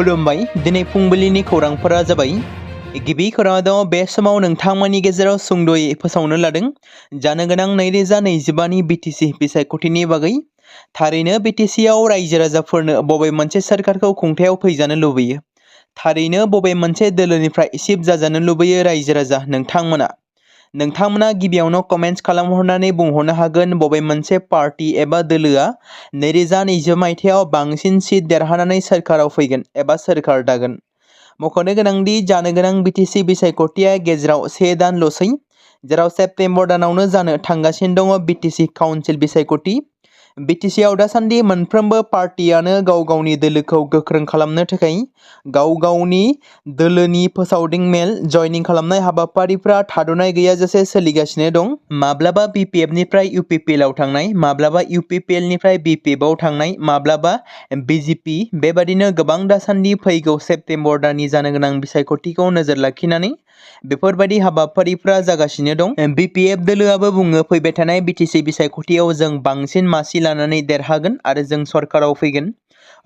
खुलुमबाय दिनै फुंबिलिनि खौरांफोरा जाबाय गिबि खौराङाव बे समाव नोंथांमोननि गेजेराव सुंद'यै फोसावनो लादों जानो गोनां 2025 नि बिटिसि बिसायख'थिनि बागै थारैनो बिटिसिआव रायजो राजाफोरनो बबे मोनसे सोरखारखौ खुंथायाव फैजानो लुबैयो थारैनो बबे मोनसे दोलोनिफ्राय सिफ जाजानो लुबैयो रायजो राजा नोंथांमोना गिबियावनो कमेन्ट्स खालामहरनानै बुंहरनो हागोन बबे मोनसे पार्टी एबा दोलोआ 2020 मायथाइयाव बांसिन सीट देरहानानै सोरखाराव फैगोन एबा सोरखार दागोन। मख'नो गोनांदि जानो गोनां बिटिसि बिसायख'थिया गेजेराव 1 दानल'सै जेराव सेप्तेम्बर दानावनो जानो थांगासिनो दङ बिटिसि काउन्सिल बिसायख'थि। बिटिसिआव दासान्दि मोनफ्रोमबो पार्टीआनो गाव गावनि दोलोखौ गोख्रों खालामनो थाखाय गाव गावनि दोलोनि फोसावदिं मेल जयनिं खालामनाय हाबाफारिफ्रा थाद'नाय गैयाजासे सोलिगासिनो दं। माब्लाबा बिपिएफनिफ्राय इउपिपिएलआव थांनाय, माब्लाबा इउपिपिएलनिफ्राय बिपिएफआव थांनाय, माब्लाबा बिजेपि बेबादिनो गोबां दासान्दि फैगौ सेप्तेम्बर दाननि जानो गोनां बिसायख'थिखौ नोजोर लाखिनानै बेफोरबायदि हाबाफारिफ्रा जागासिनो दं। बिपिएफ दोलोआबो बुङो फैबाय थानाय बिटिसि बिसायख'थियाव जों बांसिन मासि लानानै देरहागोन आरो जों सरकाराव फैगोन।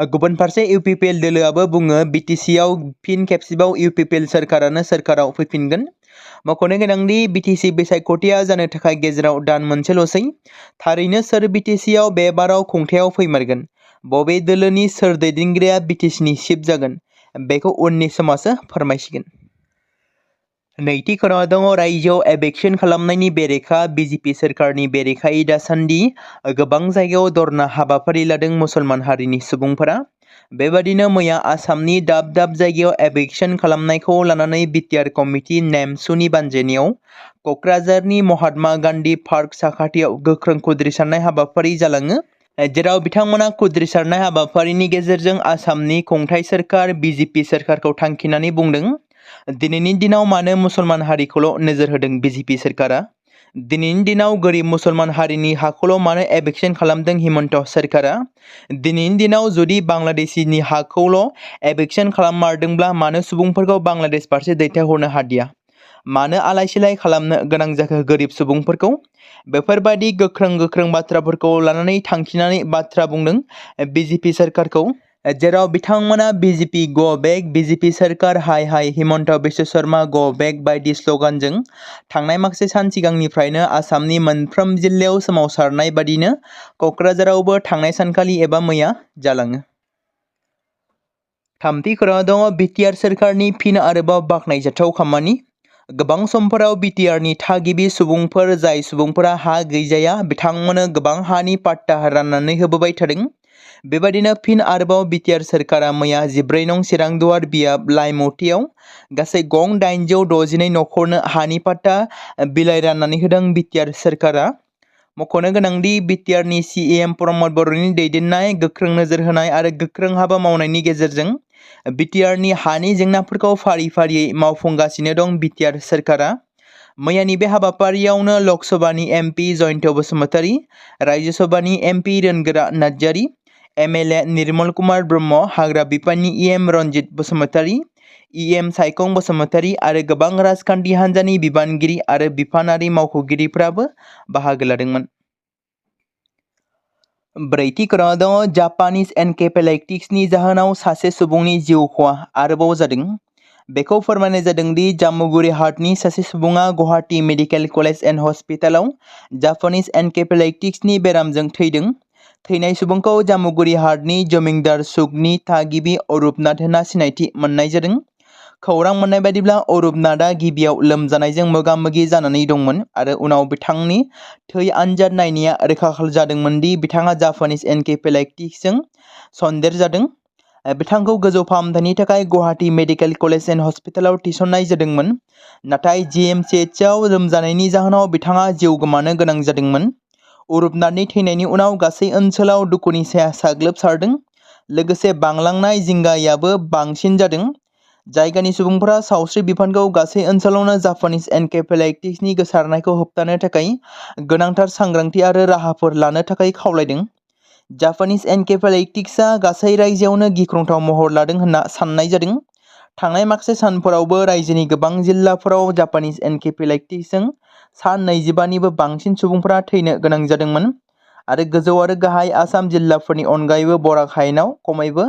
गुबुन फारसे इउपिपिएल दोलोआबो बुङो बिटिसिआव फिन खेबसेबाव इउपिपिएल सोरखारानो सोरखाराव फैफिनगोन। मख'नो गोनांदि बिटिसि बिसायख'थिया जानो थाखाय गेजेराव दान मोनसेल'सै। थारैनो सोर बिटिसिआव बे बाराव खुंथायाव फैमारगोन, बबे दोलोनि सोर दैदेनगिरिया बिटिसिनि चिफ जागोन बेखौ उननि समासो फोरमायसिगोन। नैथि खौराङाव दङ रायजोआव एभिक्सन खालामनायनि बेरेखा बिजेपि सोरखारनि बेरेखायै दासान्दि गोबां जायगायाव धरना हाबाफारि लादों मुसलमान हारिनि सुबुंफोरा। बेबादिनो मैया आसामनि दाब दाब जायगायाव एभिक्सन खालामनायखौ लानानै बिटिआर कमिटि नेमसुनि बानजायनायाव क'क्राझारनि महात्मा गान्धी पार्क साखाथियाव गोख्रों खुद्रिसारनाय हाबाफारि जालाङो। जेराव बिथांमोना खुद्रिसारनाय हाबाफारिनि गेजेरजों आसामनि खुंथाय सोरखार बिजेपि सोरखारखौ थांखिनानै बुंदों दिनैनि दिनाव मानो मुसलमान हारिखौल' नोजोर होदों बिजेपि सोरखारा? दिनैनि दिनाव गोरिब मुसलमान हारिनि हाखौल' मानो एभिक्सन खालामदों हिमन्त सोरखारा? दिनैनि दिनाव जुदि बांलादेशिनि हाखौल' एभिक्सन खालाममारदोंब्ला मानो सुबुंफोरखौ बांलादेश फारसे दैथायहरनो हादिया? मानो आलाय सिलाय खालामनो गोनां जाखो गोरिब सुबुंफोरखौ? बेफोरबायदि गोख्रों बाथ्राफोरखौ लानानै थांखिनानै बाथ्रा बुंदों बिजेपि सोरखारखौ। जेराव बिथांमोना बिजेपि गो बेक, बिजेपि सोरखार हाय हाय, हिमन्त बिश्व शर्मा गो बेक बायदि स्ल'गानजों थांनाय माखासे सान सिगांनिफ्रायनो आसामनि मोनफ्रोम जिल्लायाव सोमावसारनाय बादिनो क'क्राझारावबो थांनाय सानखालि एबा मैया जालाङो। थामथि खौराङाव दङ बिटिआर सोरखारनि फिन आरोबाव बाखनायजाथाव खामानि। गोबां समफोराव बिटिआरनि थागिबि सुबुंफोर जाय सुबुंफोरा हा गैजाया बिथांमोननो गोबां हानि पाट्टा राननानै होबोबाय थादों। बेबादिनो फिन आरोबाव बिटिआर सोरखारा मैया 14 नं चिरां दुवार बियाब लाइमुथियाव गासै गं 862 नखरनो हानि पाट्टा बिलाइ राननानै होदों बिटिआर सोरखारा। मख'नो गोनांदि बिटिआरनि सिएम प्रमद बर'नि दैदेननाय गोख्रों नोजोर होनाय आरो गोख्रों हाबा मावनायनि गेजेरजों बिटिआरनि हानि जेंनाफोरखौ फारि फारियै मावफुंगासिनो दं बिटिआर सोरखारा। मैयानि बे हाबाफारियावनो लकसभानि एमपि जयन्त बसुमतारी, राज्यसभानि एमपि रोनगोरा नार्जारी, एमएलए निर्मल कुमार ब्रह्म, हाग्रा बिफाननि इएम रनजित बसुमतारी, इएम सायखं बसुमतारी आरो गोबां राजखान्थि हान्जानि बिबानगिरि आरो बिफानारि मावख'गिरिफोराबो बाहागो लादोंमोन। ब्रैथि खौराङाव दङ जापानिज एनकेफेलाइटिक्सनि जाहोनाव सासे सुबुंनि जिउ खहा आरोबाव जादों। बेखौ फोरमायनाय जादों दि जामुगुरि हाटनि सासे सुबुङा गुवाहाटी मेडिकेल कलेज एन्ड हस्पिटालाव जापानिज एनकेफेलाइटिक्सनि बेरामजों थैदों। थैनाय सुबुंखौ जामुगुरि हाटनि जमिंदार सुकनि थागिबि अरुप नाथ होनना सिनायथि मोननाय जादों। खौरां मोननाय बायदिब्ला अरुप नाथआ गिबियाव लोमजानायजों मोगा-मोगि जानानै दंमोन आरो उनाव बिथांनि थै आनजाद नायनाया रोखा जादोंमोन दि बिथाङा जापानिज एनकेफेलाइटिक्सजों सन्देरजादों। बिथांखौ गोजौ फाहामथायनि थाखाय गुवाहाटी मेडिकेल कलेज एन्ड हस्पिटालाव थिसननाय जादोंमोन। नाथाय जिएमसिएचआव लोमजानायनि जाहोनाव बिथाङा जिउ गोमानो गोनां जादोंमोन। अरुप नाथनि थैनायनि उनाव गासै ओनसोलाव दुखुनि साया साग्लोबसारदों। लोगोसे बांलांनाय जिंगायाबो बांसिन जादों। जायगानि सुबुंफोरा सावस्रि बिफानखौ गासै ओनसोलावनो जापानिज एनकेफेलाइटिक्सनि गोसारनायखौ होबथानो थाखाय गोनांथार सांग्रांथि आरो राहाफोर लानो थाखाय खावलायदों। जापानिज एनकेफेलाइटिक्सआ गासै रायजोआवनो गिख्रंथाव महर लादों होनना साननाय जादों। थांनाय माखासे सानफोरावबो रायजोनि गोबां जिल्लाफोराव जापानिज एनकेफेलाइटिक्सजों सा 25 निबो बांसिन सुबुंफोरा थैनो गोनां जादोंमोन। आरो गोजौ आरो गाहाय आसाम जिल्लाफोरनि अनगायैबो बराक हायेनाव खमैबो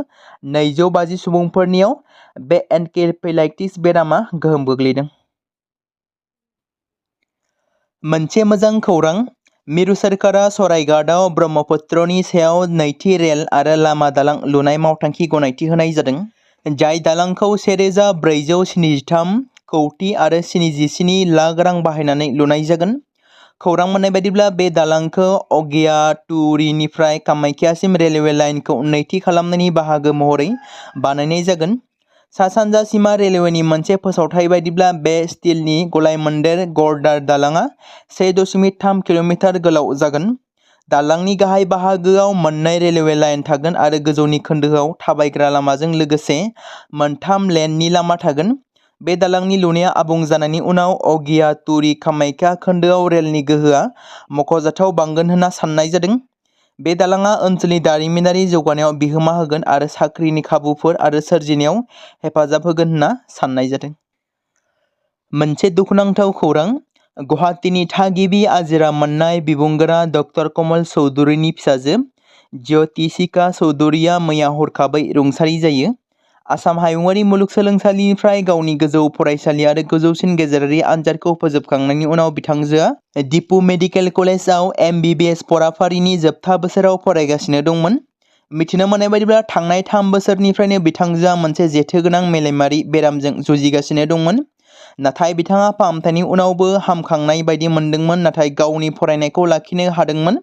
250 सुबुंफोरनियाव बे एनकेफेलाइटिस बेरामा गोहोम गोग्लैदों। मोनसे मोजां खौरां, मिरु सोरखारा सरायघाटआव ब्रह्मपुत्रनि सायाव नैथि रेल आरो लामा दालां लुनाय मावथांखि गनायथि होनाय जादों, जाय दालांखौ 1,473 कौटि आरो 77 लाख रां बाहायनानै लुनाय जागोन। खौरां मोननाय बायदिब्ला बे दालांखौ अगियातुरिनिफ्राय कामाख्यासिम रेलवे लाइनखौ नैथि खालामनायनि बाहागो महरै बानायनाय जागोन। सा-सानजा सीमा रेलवेनि मोनसे फोसावथाय बायदिब्ला बे स्टिलनि गलायमोन्देर गर्डार दालांआ 1.3 किल'मिटार गोलाव जागोन। दालांनि गाहाय बाहागोआव मोननै रेलवे लाइन थागोन आरो गोजौनि खोन्दोआव थाबायग्रा लामाजों लोगोसे 3 लेननि लामा थागोन। बे दालांनि लुनाया आबुं जानायनि उनाव अगियातुरी कामाख्या खोन्दोआव रेलनि गोहोआ मख'जाथाव बांगोन होनना साननाय जादों। बे दालांआ ओनसोलनि दारिमिनारि जौगानायाव बिहोमा होगोन आरो साख्रिनि खाबुफोर आरो सोरजिनायाव हेफाजाब होगोन होनना साननाय जादों। मोनसे दुखुनांथाव खौरां, गुवाहाटीनि थागिबि आजिरा मोननाय बिबुंगोरा ड कमल चौधुरीनि फिसाजो ज्यतिषिका चौधुरीया मैया हरखाबै रुंसारि जायो। आसाम हायुङारि मुलुगसोलोंसालिनिफ्राय गावनि गोजौ फरायसालि आरो गोजौसिन गेजेरारि आनजादखौ फोजोबखांनायनि उनाव बिथांजोआ दिपु मेडिकेल कलेजआव MBBS फराफारिनि जोबथा बोसोराव फरायगासिनो दंमोन। मिथिनो मोननाय बायदिब्ला थांनाय 3 बोसोरनिफ्रायनो बिथांजोआ मोनसे जेथोगोनां मेलेमारि बेरामजों जुजिगासिनो दंमोन। नाथाय बिथाङा फाहामथायनि उनावबो हामखांनाय बायदि मोनदोंमोन, नाथाय गावनि फरायनायखौ लाखिनो हादोंमोन।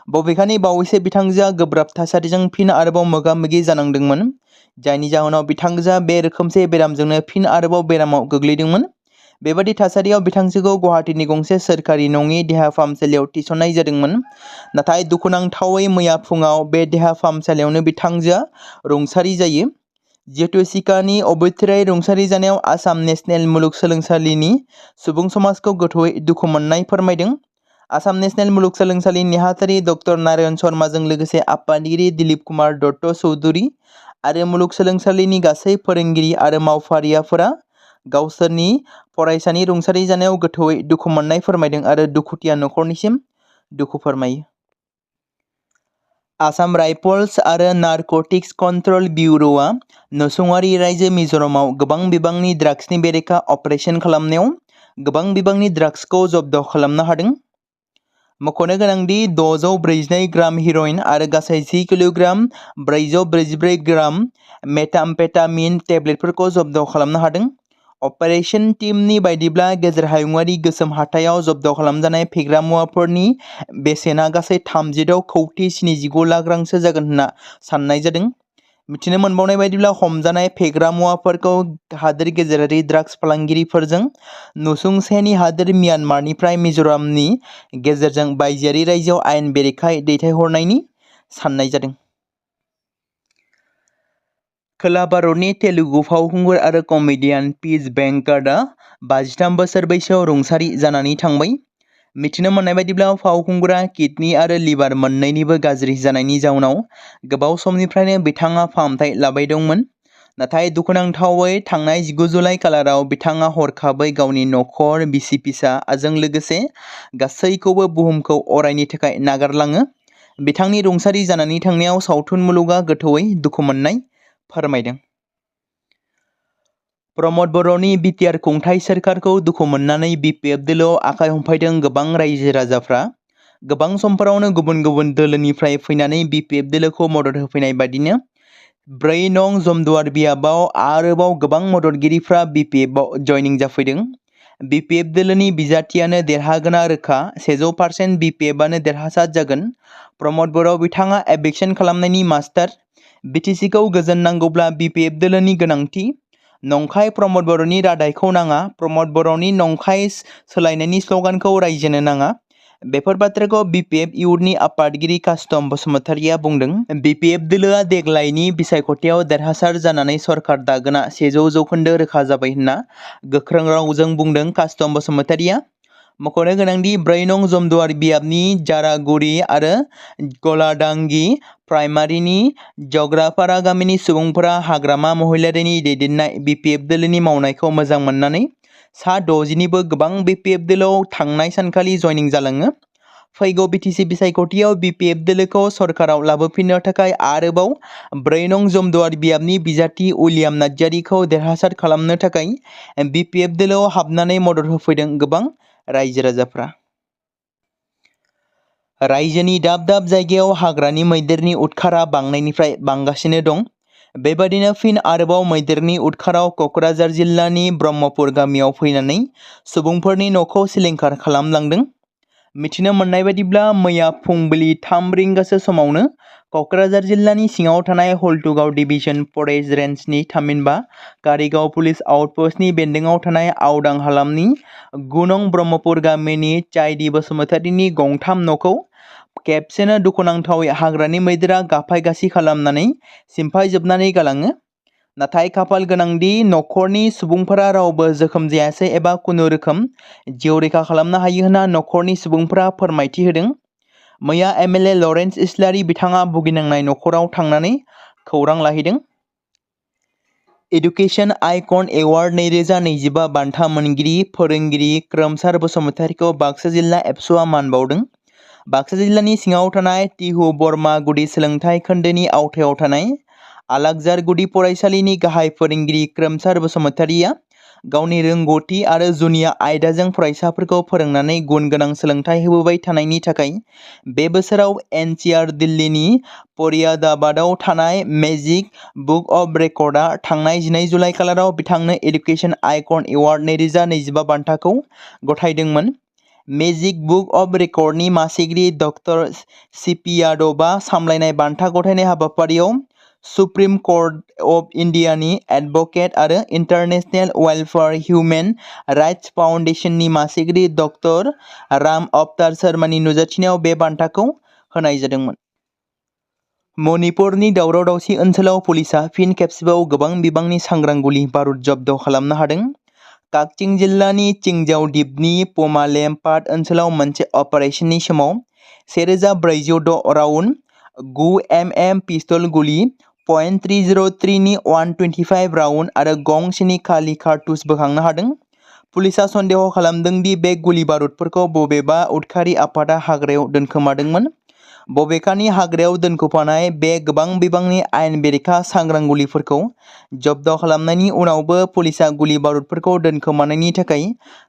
बबेखानि बावैसो बिथांजोआ गोब्राब थासारिजों फिन आरोबाव मोगा-मोगि जानांदोंमोन, जायनि जाहोनाव बिथांजोआ बे रोखोमसे बेरामजोंनो फिन आरोबाव बेरामाव गोग्लैदोंमोन। बेबादि थासारियाव बिथांजोखौ गुवाहाटीनि गंसे सोरखारि नङि देहा फाहामसालियाव थिसननाय जादोंमोन। नाथाय दुखुनांथावै मैया फुङाव बे देहा फाहामसालियावनो बिथांजोआ रुंसारि जायो। ज्यतिषिकानि अबथिरायै रुंसारि जानायाव आसाम नेशनेल मुलुगसोलोंसालिनि सुबुं समाजखौ गोथौयै दुखु मोननाय फोरमायदों। आसाम नेशनेल मुलुगसोलोंसालिनि नेहाथारि ड नारायण शर्माजों लोगोसे आफादगिरि दिलीप कुमार दत्त चौधुरी आरो मुलुगसोलोंसालिनि गासै फोरोंगिरि आरो मावफारियाफोरा गावसोरनि फरायसानि रुंसारि जानायाव गोथौयै दुखु मोननाय फोरमायदों आरो दुखुथिया नखरनिसिम दुखु फोरमायो। आसाम राइफल्स आरो नारकटिक्स कन्ट्रल ब्युर'आ नसुंआरि रायजो मिज'रामाव गोबां बिबांनि ड्राग्सनि बेरेखा अपारेशन खालामनायाव गोबां बिबांनि ड्राग्सखौ जब्द खालामनो हादों। मख'नो गोनांदि 642 ग्राम हेर'इन आरो गासै 10 किल'ग्राम 444 ग्राम मेथाम्फेटामिन टेब्लेटफोरखौ जब्द खालामनो हादों। अपारेशन टीमनि बायदिब्ला गेजेर हायुङारि गोसोम हाथायाव जब्द खालामजानाय फेग्रा मुवाफोरनि बेसेना गासै 36 कौटि 79 लाख रांसो जागोन होनना साननाय जादों। मिथिनो मोनबावनाय बायदिब्ला हमजानाय फेग्रा मुवाफोरखौ हादोर गेजेरारि ड्राग्स फालांगिरिफोरजों नसुंसेनि हादोर म्यानमारनिफ्राय मिज'रामनि गेजेरजों बायजोआरि रायजोआव आयेन बेरेखायै दैथायहरनायनि साननाय जादों। खोला भारतनि तेलुगु फावखुंगुर आरो कमेडियान पीज वेंकटआ 53 बोसोर बैसोआव रुंसारि जानानै थांबाय। मिथिनो मोननाय बायदिब्ला फावखुंगुरा किडनि आरो लिभार मोन्नैनिबो गाज्रि जानायनि जाउनाव गोबाव समनिफ्रायनो बिथाङा फाहामथाय लाबाय दंमोन। नाथाय दुखुनांथावै थांनाय 19 जुलाइ खालाराव बिथाङा हरखाबै गावनि नखर, बिसि-फिसाजों लोगोसे गासैखौबो बुहुमखौ अरायनि थाखाय नागारलाङो। बिथांनि रुंसारि जानानै थांनायाव सावथुन मुलुगआ गोथौयै दुखु मोननाय फोरमायदों। प्रमद बर'नि बिटिआर खुंथाय सोरखारखौ दुखु मोननानै बिपिएफ दोलोआव आखाइ हमफायदों गोबां रायजो-राजाफ्रा। गोबां समफोरावनो गुबुन गुबुन दोलोनिफ्राय फैनानै बिपिएफ दोलोखौ मदद होफैनाय बायदिनो 4 नं जमदुवार बियाबाव आरोबाव गोबां मददगिरिफ्रा बिपिएफआव जयनिं जाफैदों। बिपिएफ दोलोनि बिजाथियानो देरहागोना रोखा, 100% बिपिएफआनो देरहासार जागोन। प्रमद बर' बिथाङा एभिक्सन खालामनायनि मास्टार। बिटिसिखौ गोजोन नांगौब्ला बिपिएफ दोलोनि गोनांथि। नंखाय प्रमद बर'नि रादायखौ नाङा, प्रमद बर'नि नंखाय सोलायनायनि स्ल'गानखौ रायजोनो नाङा। बेफोर बाथ्राखौ बिपिएफ इयुथनि आफादगिरि कास्टम बसुमतारिया बुंदों। बिपिएफ दोलोआ देग्लायनि बिसायख'थियाव देरहासार जानानै सरकार दागोना 100% रोखा जाबाय होनना गोख्रों रावजों बुंदों कास्टम बसुमतारिया। मख'नो गोनांदि 4 नं जमदुवार बियाबनि जारागुरि आरो गलादांगि प्राइमारिनि जग्रापारा गामिनि सुबुंफोरा हाग्रामा महिलारिनि दैदेननाय बिपिएफ दोलोनि मावनायखौ मोजां मोननानै सा 60निबो गोबां बिपिएफ दोलोआव थांनाय सानखालि जयनिं जालाङो। फैगौ बिटिसि बिसायख'थियाव बिपिएफ दोलोखौ सरकाराव लाबोफिननो थाखाय आरोबाव 4 नं जमदुवार बियाबनि बिजाथि उइलियाम नार्जारिखौ देरहासार खालामनो थाखाय बिपिएफ दोलोआव हाबनानै मदद होफैदों गोबां रायजो राजाफ्रा। रायजोनि दाब दाब जायगायाव हाग्रानि मैदेरनि उदखारा बांनायनिफ्राय बांगासिनो दं। बेबादिनो फिन आरोबाव मैदेरनि उदखाराव क'क्राझार जिल्लानि ब्रह्मपुर गामियाव फैनानै सुबुंफोरनि न'खौ सिलिंखार खालामलांदों। मिथिनो मोननाय बायदिब्ला मैया फुंबिलि 3 रिंगासो समावनो क'क्राझार जिल्लानि सिङाव थानाय हल्टुगाव डिभिजन फरेस्ट रेन्जनि थामहिनबा कारिगाव पुलिस आउटपस्टनि बेन्दोङाव थानाय आवदां हालामनि 9 नं ब्रह्मपुर गामिनि चाइदि बसुमतारीनि गंथाम न'खौ खेबसेनो दुखुनांथावै हाग्रानि मैदेरा गाफाय-गासि खालामनानै सिमफायजोबनानै गालाङो। नाथाय खाफाल गोनांदि न'खरनि सुबुंफोरा रावबो जोखोम जायासै एबा खुनु रोखोम जिउ रैखा खालामनो हायो होनना न'खरनि सुबुंफोरा फोरमायथि होदों। मैया एमएलए लरेन्स इस्लारि बिथाङा भुगिनांनाय न'खराव थांनानै खौरां लाहैदों। एडुकेशन आइकन एवार्ड 2025 बान्था मोनगिरि फोरोंगिरि खोरोमसार बसुमतारीखौ बाक्सा जिल्ला एबसुआ मान बावदों। बाक्सा जिल्लानि सिङाव थानाय तिहु बरमा गुदि सोलोंथाइ खोन्दोनि आवथायाव थानाय आलागजार गुदि फरायसालिनि गाहाय फोरोंगिरि खोरोमसार बसुमतारीया गावनि रोंगौथि आरो जुनिया आयदाजों फरायसाफोरखौ फोरोंनानै गुन गोनां सोलोंथाइ होबोबाय थानायनि थाखाय बे बोसोराव एनसीआर दिल्लीनि फरियादाबादाव थानाय मेजिक बुक अफ रेकर्डआ थांनाय 12 जुलाइ खालाराव बिथांनो एडुकेशन आइकन एवार्ड 2025 बान्थाखौ गथायदोंमोन। मेजिक बुक अफ रेकर्डनि मासिगिरि डक्टर सिपि यादवआ सामलायनाय बान्था गथायनाय हाबाफारियाव सुप्रिम कर्ट अफ इन्डियानि एडभकेट आरो इन्टारनेशनेल वेलफेयार हिउमेन राइट्स फाउन्डेशननि मासिगिरि डक्टर राम अवतार शर्मानि नुजाथिनायाव बे बान्थाखौ होनाय जादोंमोन। मणिपुरनि दावराव-दावसि ओनसोलाव पुलिसआ फिन खेबसेबाव गोबां बिबांनि सांग्रां गुलि बारुद जब्द खालामनो हादों। काकचिं जिल्लानि चिंजाव दिपनि पमालेमपाट ओनसोलाव मोनसे अपारेशननि समाव 1406 राउन्ड 9 mm पिस्तल गुलि, .303 नि 125 राउन्ड आरो गंसेनि खालि कारतुज बोखांनो हादों। पुलिसआ सन्देह खालामदों दि बे गुलि बारुदफोरखौ बबेबा उदखारि आफादा हाग्रायाव दोनखोमादोंमोन। बबेखानि हाग्रायाव दोनखोमानाय बे गोबां बिबांनि आयेन बेरेखा सांग्रां गुलिफोरखौ जब्द खालामनायनि उनावबो पुलिसआ गुलि बारुदफोरखौ दोनखोमानायनि थाखाय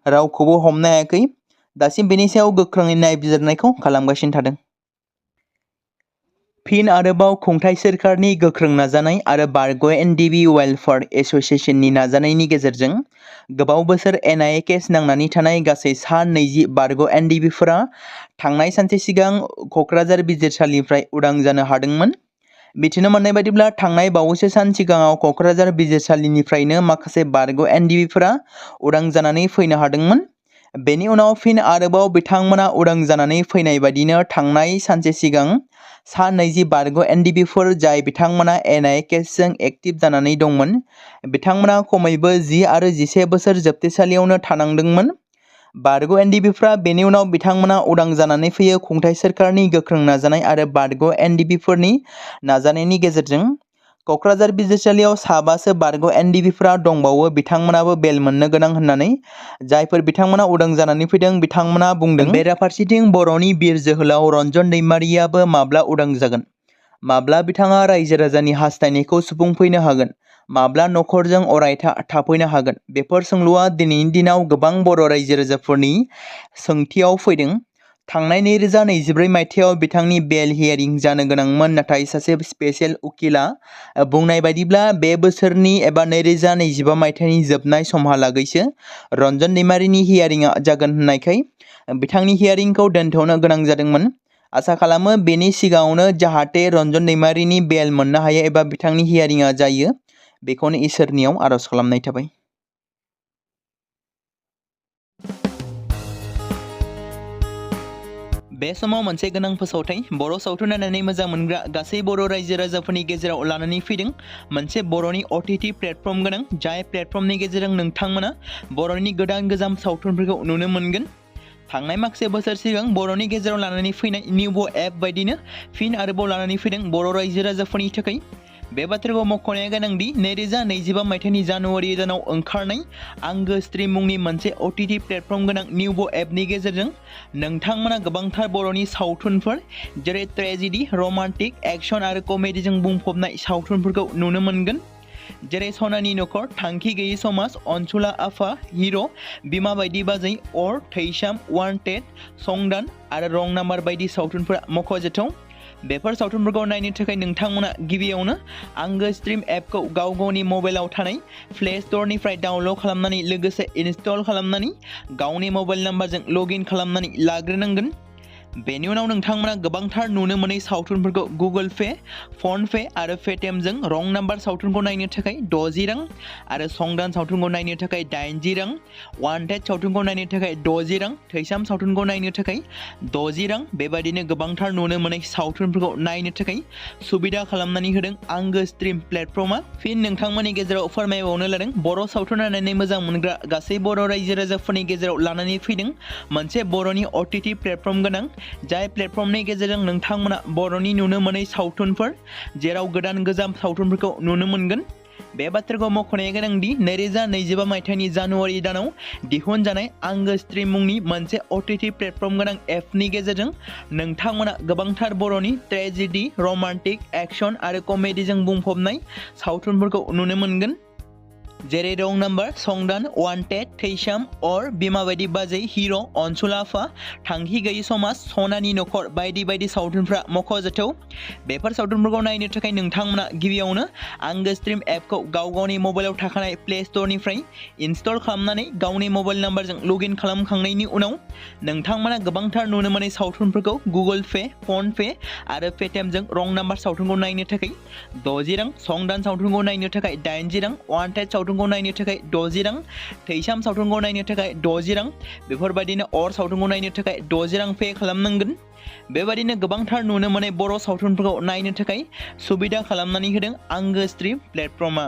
रावखौबो हमनो हायाखै। दासिम बेनि सायाव गोख्रोङै नायबिजिरनायखौ खालामगासिनो थादों। फिन आरोबाव खुंथाय सोरखारनि गोख्रों नाजानाय आरो बारग' एनडिबि वेलफेयार एस'सिएशननि नाजानायनि गेजेरजों गोबाव बोसोर एनआइए केस नांनानै थानाय गासै सा 20 बारग' एनडिबिफोरा थांनाय सानसे सिगां क'क्राझार बिजिरसालिनिफ्राय उदां जानो हादोंमोन। मिथिनो मोननाय बायदिब्ला थांनाय बावैसो सान सिगाङाव क'क्राझार बिजिरसालिनिफ्रायनो माखासे बारग' एनडिबिफोरा उदां जानानै फैनो हादोंमोन। बेनि उनाव फिन आरोबाव बिथांमोना उदां जानानै फैनाय बायदिनो थांनाय सानसे सिगां सा 20 बारग' एनडिबिफोर जाय बिथांमोना एनआइए केसजों एक्टिभ जानानै दंमोन बिथांमोना खमैबो 10 आरो 11 बोसोर जोबथेसालियावनो थानांदोंमोन। बारग' एनडिबिफोरा बेनि उनाव बिथांमोना उदां जानानै फैयो। खुंथाय सोरखारनि गोख्रों नाजानाय आरो बारग' एनडिबिफोरनि नाजानायनि गेजेरजों क'क्राझार बिजिरसालियाव साबासो बारग' एनडिबिफोरा दंबावो बिथांमोनाबो बेल मोननो गोनां होननानै जायफोर बिथांमोना उदां जानानै फैदों बिथांमोना बुंदों। बेराफारसेथिं बर'नि बिर जोहोलाव रन्जन दैमारियाबो माब्ला उदां जागोन, माब्ला बिथाङा रायजो राजानि हास्थायनायखौ सुफुंफैनो हागोन, माब्ला न'खरजों अरायथा थाफैनो हागोन, बेफोर सोंलुआ दिनैनि दिनाव गोबां बर' रायजो राजाफोरनि सोंथियाव फैदों। थांनाय 2024 मायथाइयाव बिथांनि बेल हियारिं जानो गोनांमोन, नाथाय सासे स्पेशेल उकिलआ बुंनाय बायदिब्ला बे बोसोरनि एबा 2025 मायथाइनि जोबनाय समहालागैसो रन्जन दैमारिनि हियारिंआ जागोन होननायखाय बिथांनि हियारिंखौ दोनथ'नो गोनां जादोंमोन। आसा खालामो बेनि सिगाङावनो जाहाथे रन्जन दैमारिनि बेल मोननो हायो एबा बिथांनि हियारिंआ जायो, बेखौनो इसोरनियाव आरज खालामनाय थाबाय। बे समाव मोनसे गोनां फोसावथाय बर' सावथुन नायनानै मोजां मोनग्रा गासै बर' रायजो राजाफोरनि गेजेराव लानानै फैदों मोनसे बर'नि OTT प्लेटफर्म गोनां, जाय प्लेटफर्मनि गेजेरजों नोंथांमोना बर'नि गोदान गोजाम सावथुनफोरखौ नुनो मोनगोन। थांनाय माखासे बोसोर सिगां बर'नि गेजेराव लानानै फैनाय निउबो एप बायदिनो फिन आरोबाव लानानै फैदों बर' रायजो राजाफोरनि थाखाय बे बाथ्राखौ मख'नाया गोनांदि 2025 मायथाइनि जानुवारि दानाव ओंखारनाय आंगो स्ट्रीम मुंनि मोनसे OTT प्लेटफर्म गोनां निउबो एपनि गेजेरजों नोंथांमोना गोबांथार बर'नि सावथुनफोर जेरै ट्रेजेडी, रमान्टिक, एक्शन आरो कमेडीजों बुंफबनाय सावथुनफोरखौ नुनो मोनगोन। जेरै सनानि नखर, थांखि गैयै समाज, अनसुला आफा, हिर', बिमा बायदि बाजै, अर, थैसाम, वान्टेड, संदान आरो रं नाम्बार बायदि सावथुनफोरा मख'जाथाव। बेफोर सावथुनफोरखौ नायनो थाखाय नोंथांमोना गिबियावनो आंगो स्ट्रीम एपखौ गावनि मबाइलाव थानाय प्ले स्ट'रनिफ्राय डाउनल'ड खालामनानै लोगोसे इनस्टल खालामनानै गावनि मबाइल नाम्बारजों लगइन खालामनानै लाग्रोनांगोन। बेनि उनाव नोंथांमोना गोबांथार नुनो मोनै सावथुनफोरखौ गुगोल पे, फन पे आरो पेटिएमजों रं नाम्बार सावथुनखौ नायनो थाखाय 60 रां आरो संदान सावथुनखौ नायनो थाखाय 80 रां, वान्टेड सावथुनखौ नायनो थाखाय 60 रां, थैसाम सावथुनखौ नायनो थाखाय 60 रां बेबायदिनो गोबांथार नुनो मोनै सावथुनफोरखौ नायनो थाखाय सुबिदा खालामनानै होदों आंगो स्ट्रीम प्लेटफर्मा। फिन नोंथांमोननि गेजेराव फोरमायबावनो लादों बर' सावथुन नायनानै मोजां मोनग्रा गासै बर' रायजो राजाफोरनि गेजेराव लानानै फैदों मोनसे बर'नि OTT प्लेटफर्म गोनां जाय प्लेटफर्मनि गेजेरजों नोंथांमोना बर'नि नुनो मोनै सावथुनफोर जेराव गोदान गोजाम सावथुनफोरखौ नुनो मोनगोन। बे बाथ्राखौ मख'नाया गोनांदि 2025 मायथाइनि जानुवारि दानाव दिहुनजानाय आंगो स्ट्रीम मुंनि मोनसे OTT प्लेटफर्म गोनां एपनि गेजेरजों नोंथांमोना गोबांथार बर'नि ट्रेजेडी, रमान्टिक, एक्शन आरो कमेडीजों बुंफबनाय सावथुनफोरखौ नुनो मोनगोन। जेरै रं नाम्बार, संदान, वान्टेड, थैसाम, अर, बिमा बायदि बाजै, हिर', अनसुला आफा, थांखि गैयै समाज, सनानि नखर बायदि बायदि सावथुनफ्रा मख'जाथाव। बेफोर सावथुनफोरखौ नायनो थाखाय नोंथांमोना गिबियावनो आंगो स्ट्रीम एपखौ गावनि मबाइलाव थाखानाय प्ले स्ट'रनिफ्राय इनस्टल खालामनानै गावनि मबाइल नाम्बारजों लगइन खालामखांनायनि उनाव नोंथांमोना गोबांथार नुनो मोनै सावथुनफोरखौ गुगोल पे, फन पे आरो पेटिएमजों रं नाम्बार सावथुनखौ नायनो थाखाय 60 रां, संदान सावथुनखौ नायनो थाखाय 80 रां, वान्टेड सावथुनखौ नायनो थाखाय 60 रां, थैसाम सावथुनखौ नायनो थाखाय 60 रां बेफोरबायदिनो अर सावथुनखौ नायनो थाखाय 60 रां पे खालामनांगोन। बेबायदिनो गोबांथार नुनो मोनै बर' सावथुनफोरखौ नायनो थाखाय सुबिदा खालामनानै होदों आंगो स्ट्रीम प्लेटफर्मा।